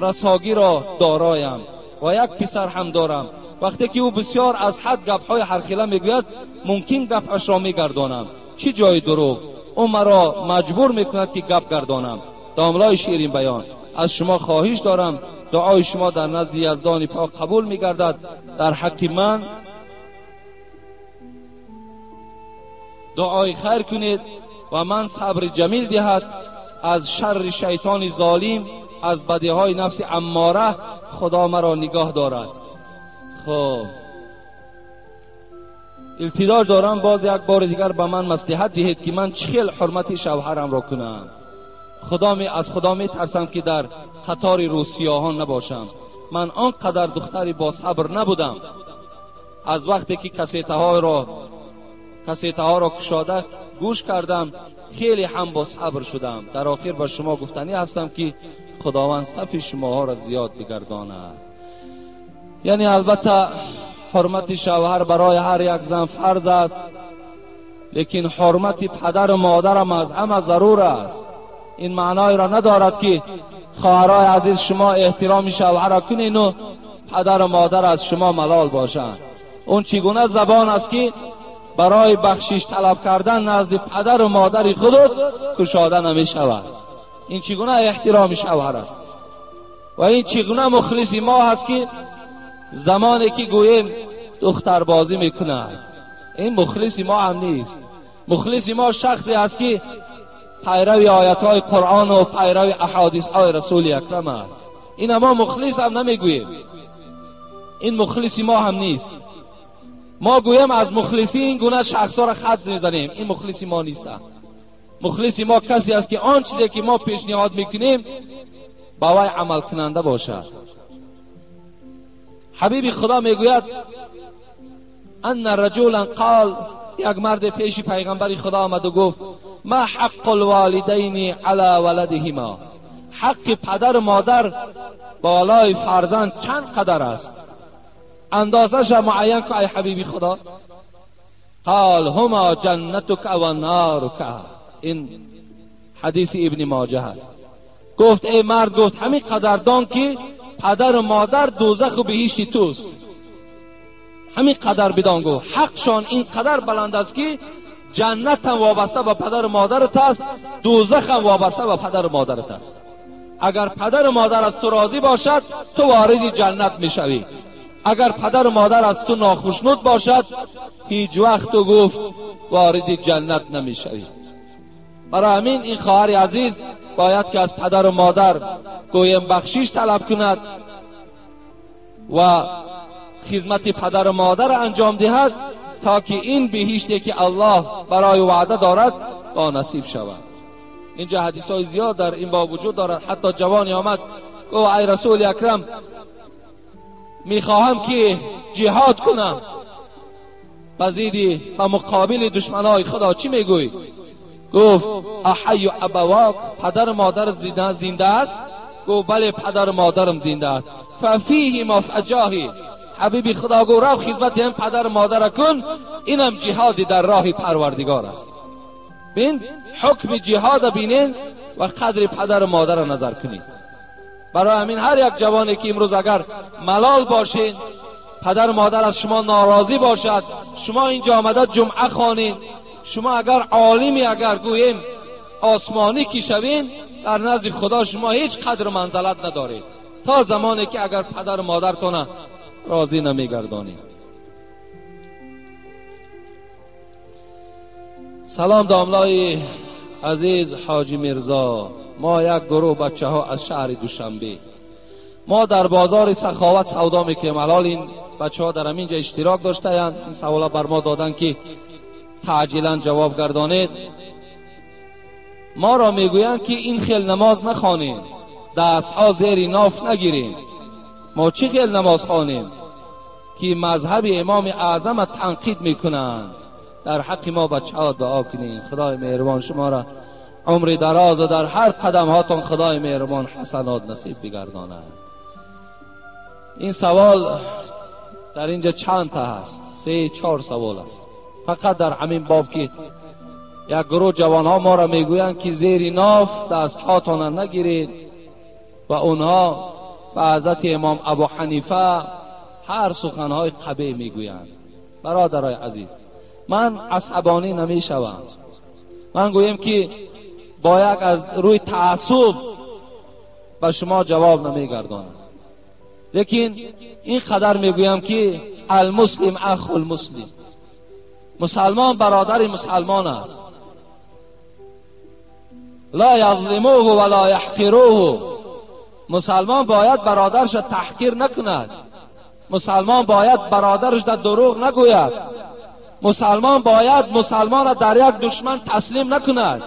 расогиро дороям ва як писар ҳам дорам. Вақте ки ӯ бисёр аз ҳад гапҳои ҳархела мегӯяд, мумкин гапашро мегардонам. Чӣ ҷои дурӯғ? Ӯ маро маҷбур мекунад ки гап гардонам. Домлои ширин баён, аз шумо хоҳиш дорам дуои шумо дар назди Яздони пок қабул мегардад. Дар ҳаққи ман дуои хайр кунед ва ман сабри ҷамил диҳад аз шарри шайтони золим, аз бадиҳои нафси аммора Худо маро нигоҳ дорад. Хоб, илтиҷо дорам боз як бори дигар ба ман маслиҳат диҳед ки ман чӣ хел ҳурмати шавҳарамро кунам. Аз Худо метарсам ки дар қатори рӯсиёҳон набошам. Ман он қадар духтари босабр набудам. Аз вақте ки кассетаҳоро кушода гӯш кардам, хеле ҳам босабр шудам. Дар охир ба шумо гуфтанӣ ҳастам ки Худованд сафи шумоҳоро зиёд бигардонад. Яъне албатта ҳурмати шавҳар барои ҳар як зан фарз аст, лекин ҳурмати падару модарам аз ҳама зарур аст. Ин маъноеро надорад ки хоҳарои азиз шумо эҳтироми шавҳарро кунед падару модар аз шумо малол бошанд. Он чӣ гуна забон аст ки барои бахшиш талаб кардан назди падару модари худ кушода намешавад? Ин чӣ гуна эҳтироми шавҳар аст? Ва ин чӣ гуна мухлиси мо ҳаст ки замоне ки гӯем духтарбозӣ мекунад? Ин мухлиси мо ҳам нест. Мухлиси мо шахсе аст ки пайрави оятҳои Қуръон ва пайрави аҳодисҳои Расули Акрам аст. Ин мо мухлис ҳам намегӯем, ин мухлиси мо ҳам нест. Мо гӯем аз мухлисӣ ин гуна шахсҳоро хат мезанем, ин мухлиси мо нест. Мухлиси мо касе аст ки он чизе ки мо пешниҳод мекунем ба вай амалкунанда бошад. Ҳабиби Худо мегӯяд ан раҷулан қол, як мард пеши пайғамбари Худо омад ва гуфт ма ҳаққу лволидайни ала валадиҳима, ҳаққи падару модар болои фарзанд чанд қадар аст? Андозаша муайян кун ай ҳабиби Худо. Қол ҳума ҷаннатука ва нарука. Ин ҳадиси Ибни Моҷа ҳаст. Гуфт эй мард, гуфт ҳамин қадар дон ки падару модар дӯзаху биҳишти туст. Ҳамин қадар бидон, гуфт ҳақшон ин қадар баланд аст ки ҷаннатам вобаста ба падару модарат аст, дӯзахам вобаста ба падару модарат аст. Агар падару модар аз ту розӣ бошад, ту вориди ҷаннат мешавӣ. Агар падару модар аз ту нохушнуд бошад, ҳеҷ вақт ту гуфт вориди ҷаннат намешавӣ. Барои ҳамин ин хоҳари азиз бояд ки аз падару модар гӯем бахшиш талаб кунад ва хизмати падару модар анҷом диҳад то ки ин биҳиште ки Аллоҳ барои ваъда дорад бо насиб шавад. Инҷа ҳадисҳои зиёд дар ин боб вуҷуд дорад. Ҳатто ҷавоне омад гуфт ай Расули Акрам, мехоҳам ки ҷиҳод кунам ба зидди ба муқобили душманои Худо, чӣ мегӯӣ? Гуфт аҳайю абавок, падару модарат зинда аст? Гуфт бале, падару модарам зинда аст. фафиҳима фаҷоҳид. Ҳабиби Худо гуфт рав хизмати ҳам падару модара кун, инам ҷиҳоди дар роҳи Парвардигор аст. Бин ҳукми ҷиҳода бинен ва қадри падару модарро назар кунед. Барои ҳамин ҳар як ҷавоне ки имрӯз агар малол бошед, падару модар аз шумо норозӣ бошад, шумо инҷо омада ҷумъа хонед, шумо агар олими агар гӯем осмонӣ ки шавед, дар назди Худо шумо ҳеҷ қадру манзалат надоред то замоне ки агар падару модаратонро розӣ намегардонед. Салом домлои азиз Ҳоҷи Мирзо. Мо як гурӯҳ бачаҳо аз шаҳри Душанбе, мо дар бозори Саховат савдо мекунем. Ҳалол ин бачаҳо дар ҳамин ҷо иштирок доштаанд. Ин савола бар мо доданд ки таъҷилан ҷавоб гардонед. Моро мегӯянд ки ин хел намоз нахонем, дастҳо зери ноф нагирем. Мо чӣ хел намоз хонем ки мазҳаби имоми аъзама танқид мекунанд? در حق ما بچه ها دعا کنین. خدای مهربان شما را عمر دراز و در هر قدم هاتون خدای مهربان حسنات نصیب بگرداند. این سوال در اینجا چند تا هست، 3-4 سوال است فقط در همین باب که یک گروه جوان ها ما را میگویند که زیر ناف دست هاتون نگیرید و اونها به حضرت امام ابو حنیفه هر سخنهای قبیح میگویند. برادرای عزیز، من عصبانی نمیشوم. من گویم که با یک از روی تعصب به شما جواب نمیگردانم، لیکن این قدر میگویم که المسلم اخو المسلم، مسلمان برادر مسلمان است. لا یظلموه ولا یحقروه. مسلمان باید برادرش تحقیر نکند، مسلمان باید برادرش در دروغ نگوید، مسلمان باید مسلمان را در یک دشمن تسلیم نکند،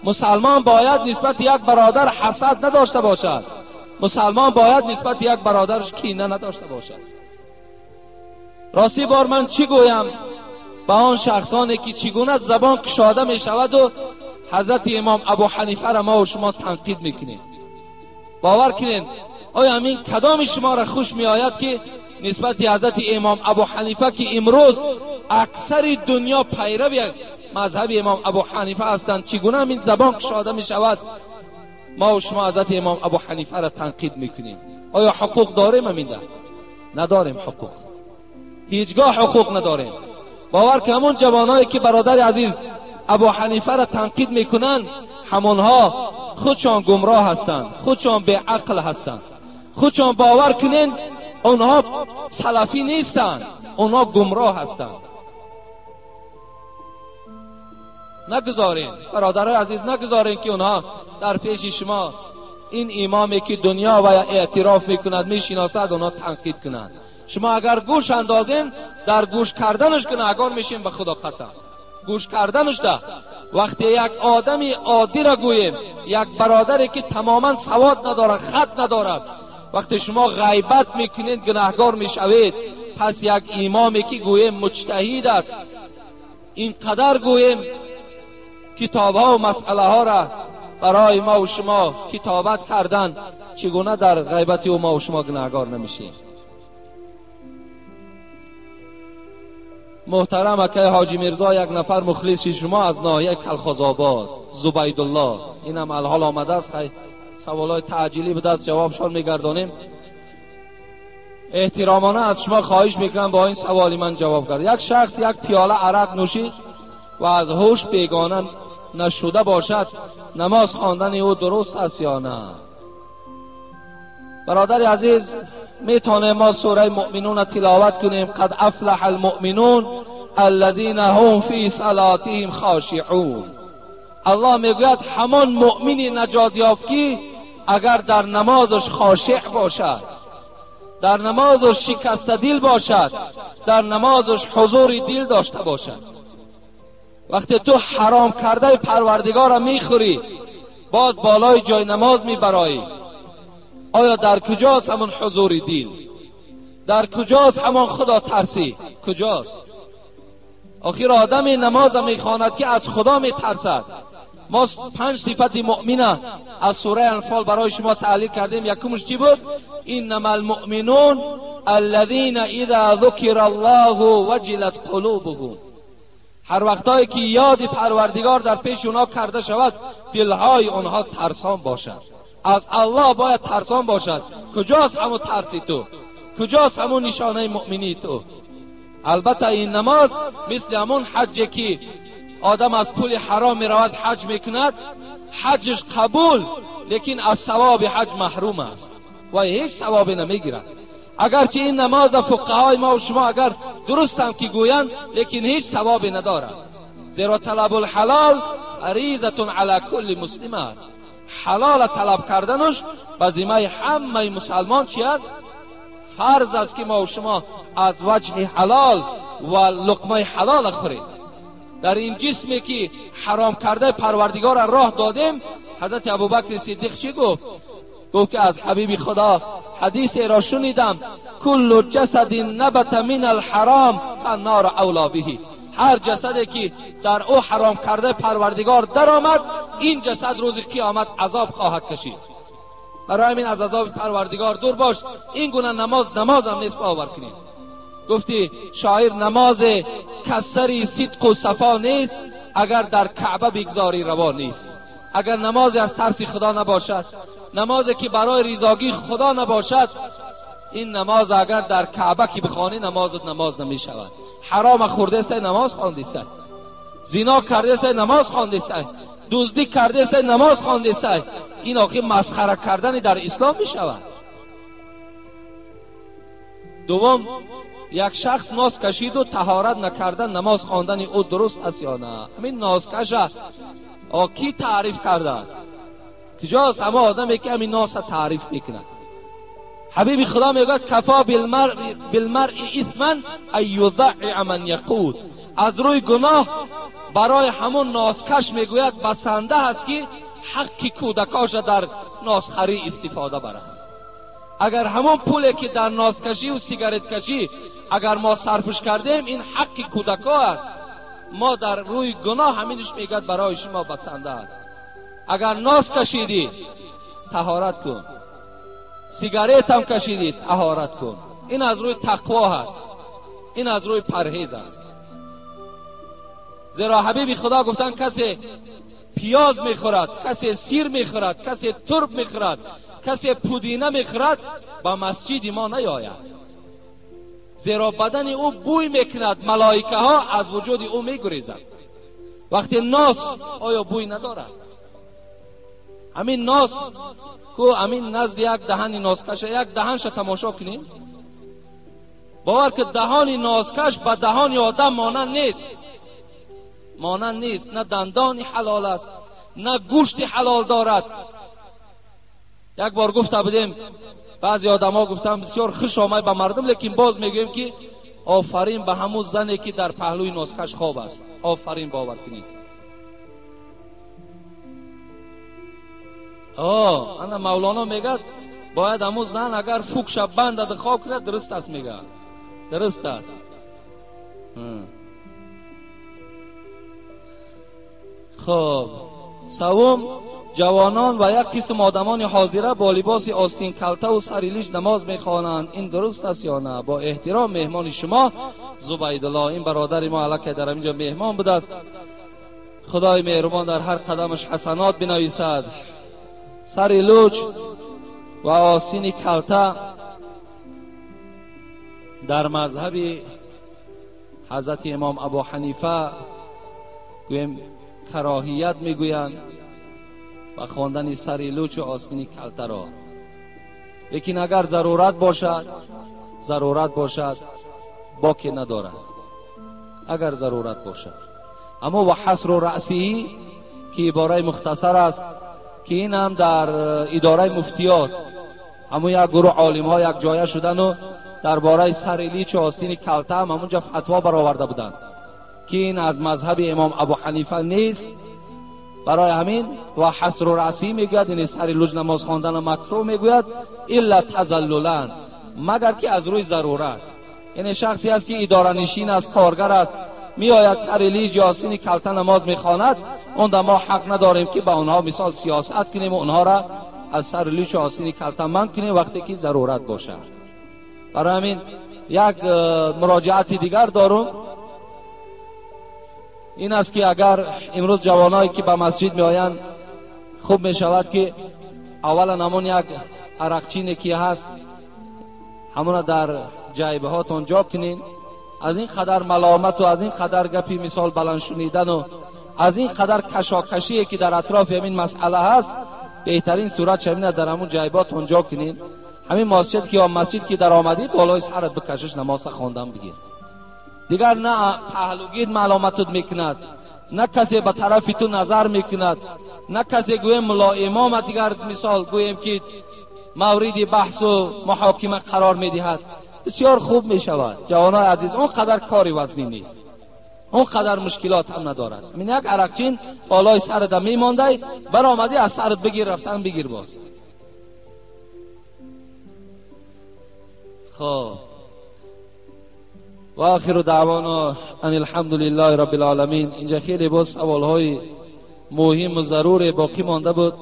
مسلمان باید نسبت یک برادر حسد نداشته باشد، مسلمان باید نسبت یک برادرش کینه نداشته باشد. راستی بار من چی گویم به آن شخصانی که چگونه زبان کشاده می شود و حضرت امام ابو حنیفه را ما و شما تنقید میکنیم؟ باور کنین آیا همین کدام شما را خوش می آید که نسبت حضرت امام ابو حنیفه که امروز اکثر دنیا پیرو مذهب امام ابو حنیفه هستند، چگونه همین زبان کشاده می شود ما و شما حضرت امام ابو حنیفه را تنقید میکنیم؟ آیا حقوق داریم؟ همین ده نداریم. حقوق هیچگاه حقوق نداریم. باور که همون جوانایی که برادر عزیز ابو حنیفه را تنقید میکنن، همونها خودشان گمراه هستند، خودشان به عقل هستند، خودشان باور کنین اونها سلفی نیستند، اونها گمراه هستند. نگذارین برادرای عزیز، نگذارین که اونها در پیش شما این امامی که دنیا و اعتراف میکند میشناسد اونها تنقید کنند. شما اگر گوش اندازین در گوش کردنش گناهگار میشین، به خدا قسم. گوش کردنش ده وقتی یک آدمی عادی را گوییم، یک برادری که تماما سواد ندارد، خط ندارد، وقتی شما غیبت میکنید گناهگار میشوید. پس یک امامی که گوییم مجتهد است، اینقدر گوییم کتاب ها و مسئله ها را برای ما و شما کتابت کردن، چگونه در غیبت او ما و شما گناهگار نمیشیم؟ محترم اکای حاجی میرزا، یک نفر مخلص شما از ناحیه کلخازآباد، زبیدالله، اینم الحال آمده است. خیلی سوالای تعجیلی به دست جوابشان میگردانیم. احترامانه از شما خواهش میکنم با این سوالی من جواب کرد. یک شخص یک پیاله عرق نوشید و از هوش بیگانه نشده باشد، نماز خواندن او درست است یا نه؟ برادر عزیز، میتونه ما سوره مؤمنون تلاوت کنیم، قد افلح المؤمنون الذین هم فی صلاتهم خاشعون. الله میگوید همان مؤمنی نجات یافت که اگر در نمازش خاشع باشد، در نمازش شکسته دل باشد، در نمازش حضور دل داشته باشد. وقتی تو حرام کرده پروردگار را میخوری، باز بالای جای نماز میبرایی، آیا در کجاست همان حضور دل؟ در کجاست همان خدا ترسی؟ کجاست؟ آخر آدم نماز میخواند که از خدا میترسد. ما 5 صفت مؤمنه از سوره انفال برای شما تحلیل کردیم. یکمش چی بود؟ انما المؤمنون الذین اذا ذکر الله وجلت قلوبهم. هر وقتایی که یاد پروردگار در پیش اونها کرده شود، دلهای آنها ترسان باشد. از الله باید ترسان باشد. کجاست همون ترسی تو؟ کجاست همون نشانه مؤمنی تو؟ البته این نماز مثل همون حج که آدم از پول حرام میرود حج میکند، حجش قبول، لیکن از ثواب حج محروم است و هیچ ثوابی نمیگیرد. اگرچه این نماز فقهای ما و شما اگر درست هم که گویند، لیکن هیچ ثوابی ندارد. زیرا طلب الحلال فریضة علی کل مسلم است. حلال طلب کردنش به ذمه همه مسلمان چی است؟ فرض است که ما و شما از وجه حلال و لقمه حلال خوریم. در این جسمی که حرام کرده پروردگار را راه دادیم، حضرت ابوبکر صدیق چی گفت؟ گفت که از حبیب خدا حدیث را شنیدم، کل جسد نبت من الحرام فالنار اولا به. Ҳар ҷасаде ки дар ӯ ҳаром карда Парвардигор даромад, ин ҷасад рӯзи қиёмат азоб хоҳад кашид. Барои ҳамин аз азоби Парвардигор дур бош. Ин гуна намоз намозам нест, бовар кунед. Гуфти шоир намозе касри сидқу сафо нест, агар дар Каъба бигзорӣ раво нест. Агар намозе аз тарси Худо набошад, намозе ки барои ризогии Худо набошад, ин намоз агар дар Каъба ки бихонӣ, намозат намоз намешавад. Ҳаром хӯрдесай намоз хондесай, зино кардесай намоз хондесай, дуздӣ кардесай намоз хондесай. Ин охир масхара кардани дар ислом мешавад. Дуввум, як шахс ноз кашиду таҳорат накарда намоз хондани ӯ дуруст аст ё на? Ҳамин нозкаша ки таъриф кардааст? Куҷост ҳама одаме ки ҳамин носа таъриф мекунад? Ҳабиби Худо мегӯяд кафо билмаръи исман ан юзаъиа ман яқуд. Аз рӯи гуноҳ барои ҳамон нозкаш мегӯяд басанда аст ки ҳаққи кӯдакоша дар нозхарӣ истифода барад. Агар ҳамон пуле ки дар нозкашӣ ва сигареткашӣ агар мо сарфш кардем, ин ҳаққи кӯдако аст. Мо дар рӯи гуноҳ ҳаминш мегӯяд барои шумо басанда аст. Агар ноз кашидӣ таҳорат кун, сигаретам кашидӣ таҳорат кун. Ин аз рӯи тақво ҳаст, ин аз рӯи парҳез аст. Зеро ҳабиби Худо гуфтанд касе пиёз мехӯрад, касе сир мехӯрад, касе турб мехӯрад, касе пудина мехӯрад, ба масҷиди мо наёяд. Зеро бадани ӯ бӯй мекунад, малоикаҳо аз вуҷуди ӯ мегурезанд. Вақте нос оё бӯй надорад? Ҳамин нос ку ҳамин назди як даҳани носкаша, як даҳанша тамошо кунем, бовар ки даҳони носкаш ба даҳони одам монанд нест, монанд нест. На дандони ҳалол аст, на гӯшти ҳалол дорад. Як бор гуфта будем, баъзе одамҳо гуфтанд бисёр хуш омад ба мардум, лекин боз мегӯем ки офарин ба ҳамун зане ки дар паҳлӯи носкаш хоб аст. Офарин, бовар кунед. Ана Мавлоно мегӯяд бояд ҳамун зан агар фукша бандад хоб кунад, дуруст аст, мегӯяд дуруст аст. Хоб, севум, ҷавонон ва як қисм одамони ҳозира бо либоси остинкалтаву сари лич намоз мехонанд, ин дуруст аст ё на? Бо эҳтиром меҳмони шумо Зубайдулло. Ин бародари мо аллакай дар ҳаминҷо меҳмон будааст. Худои меҳрубон дар ҳар қадамаш ҳасанот бинависад. Сари луч ва остини калта дар мазҳаби ҳазрати имом Абу Ҳанифа гӯем кароҳият мегӯянд ва хондани сари лучу остини калтаро. Лекин агар зарурат бошад, зарурат бошад боке надорад, агар зарурат бошад. Аммо ва ҳасру раъсиҳӣ ки ибораи мухтасар аст, ки ин ҳам дар идораи муфтиёт ҳамун як гурӯҳ олимҳо як ҷоя шудану дар бораи сари личу остини калта ҳам ҳамунҷа фатво бароварда буданд ки ин аз мазҳаби имом Абу Ҳанифа нест. Барои ҳамин ва ҳасру раъсӣ мегӯяд, яъне сари луҷ намоз хондана макрӯҳ мегӯяд, илла тазаллулан, магар ки аз рӯи зарурат. Яъне шахсе аст ки идоранишин аст, коргар аст, меояд сари лиҷ ё остини калта намоз мехонад, он да мо ҳақ надорем ки ба онҳо мисол сиёсат кунем ва онҳоро аз сари луҷ ва остини калта манъ кунем вақте ки зарурат бошад. Барои ҳамин як муроҷиати дигар дорум, ин аст ки агар имрӯз ҷавоное ки ба масҷид меоянд, хуб мешавад ки аввалан ҳамон як арақчине ки ҳаст ҳамона дар ҷайбҳотон ҷо кунед. Аз ин қадар маломату аз ин қадар гапи мисол баланд шунидану аз ин қадар кашокашие ки дар атрофи ҳамин масъала ҳаст, беҳтарин сурат шавина дар ҳамон ҷайбҳотон ҷо кунед. Ҳамин масҷид ки ё масҷид ки даромадӣ болои сарат бикашиш намоза хондан бигир. Дигар на паҳлугит маломатут мекунад, на касе ба тарафи ту назар мекунад, на касе гӯем мулло имома дигар мисол гӯем ки мавриди баҳсу муҳокима қарор медиҳад. Бисёр хуб мешавад ҷавонои азиз, он қадар кори вазнин нест, он қадар мушкилот ҳам надорад. Мин як арақчин болои сарата мемондай, баромадӣ аз сарат бигир, рафтан бигир боз. Хоб, و آخر دعوانا ان الحمد لله رب العالمین. اینجا خیلی باز سوالهای مهم و ضرور باقی مانده بود.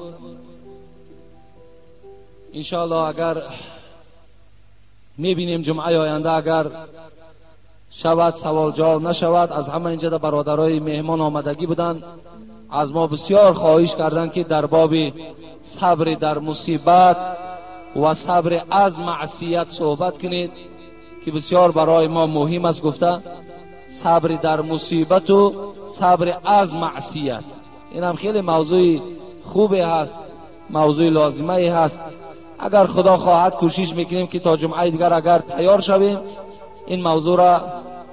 انشاءالله اگر میبینیم جمعه آینده اگر شود سوال جواب نشود، از همه اینجا برادرای مهمان آمدگی بودند، از ما بسیار خواهش کردند که در باب صبر در مصیبت و صبر از معصیت صحبت کنید که بسیار برای ما مهم است. گفته صبر در مصیبت و صبر از معصیت، این هم خیلی موضوع خوبی هست، موضوع لازمه هست. اگر خدا خواهد کوشش میکنیم که تا جمعه دیگر اگر تیار شویم این موضوع را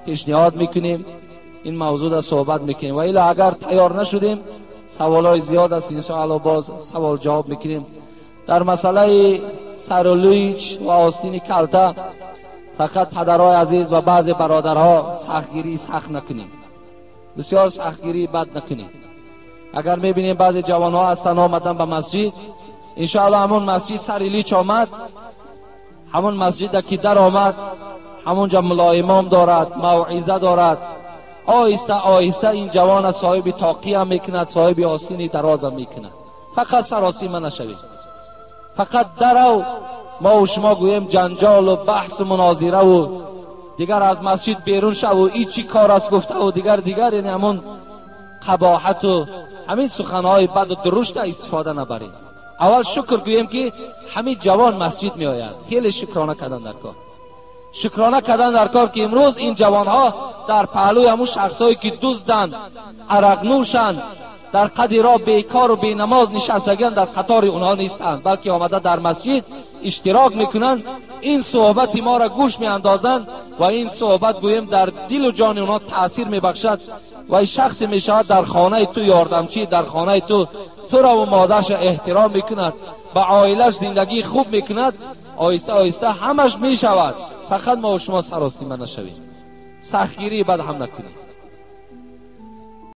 پیشنهاد میکنیم، این موضوع را صحبت میکنیم، و الا اگر تیار نشدیم سوالای زیاد است، انشاءالله باز سوال جواب میکنیم. در مسئله سرولویچ و آستین کلته فقط پدرهای عزیز و بعض برادرها سختگیری سخت نکنیم، بسیار سختگیری بد نکنیم. اگر میبینیم بعض جوانها هستن آمدن به مسجد، انشاءالله همون مسجد سر لیچ آمد، همون مسجد که در آمد همونجا ملا امام دارد، موعظه دارد، آهسته آهسته این جوان صاحب تاقی هم میکند، صاحب آستین دراز هم میکند. فقط سراسیمه نشوید، فقط درو ما و شما گوییم جنجال و بحث و مناظره و دیگر از مسجد بیرون شو و ای چی کار است گفته و دیگر یعنی همون قباحت و همین سخنهای بد و درشت استفاده نبریم. اول شکر گوییم که همین جوان مسجد می آید، خیلی شکرانه کردن در کار، شکرانه کردن در کار که امروز این جوانها در پهلوی همون شخصایی که دزدند، عرق نوشند، در قد راه بیکار و بینماز نشستگان در قطار اونها نیستند، بلکه آمده در مسجد اشتراک میکنند، این صحبت ما را گوش میاندازند و این صحبت گوییم در دل و جان اونها تاثیر میبخشد و این شخص میشود در خانه تو یاردمچی، در خانه تو تو را و مادرش احترام میکند، به عائلش زندگی خوب میکند، آهسته آهسته همش میشود. فقط ما و شما سراسیمه نشویم، سختگیری بد هم نکنیم.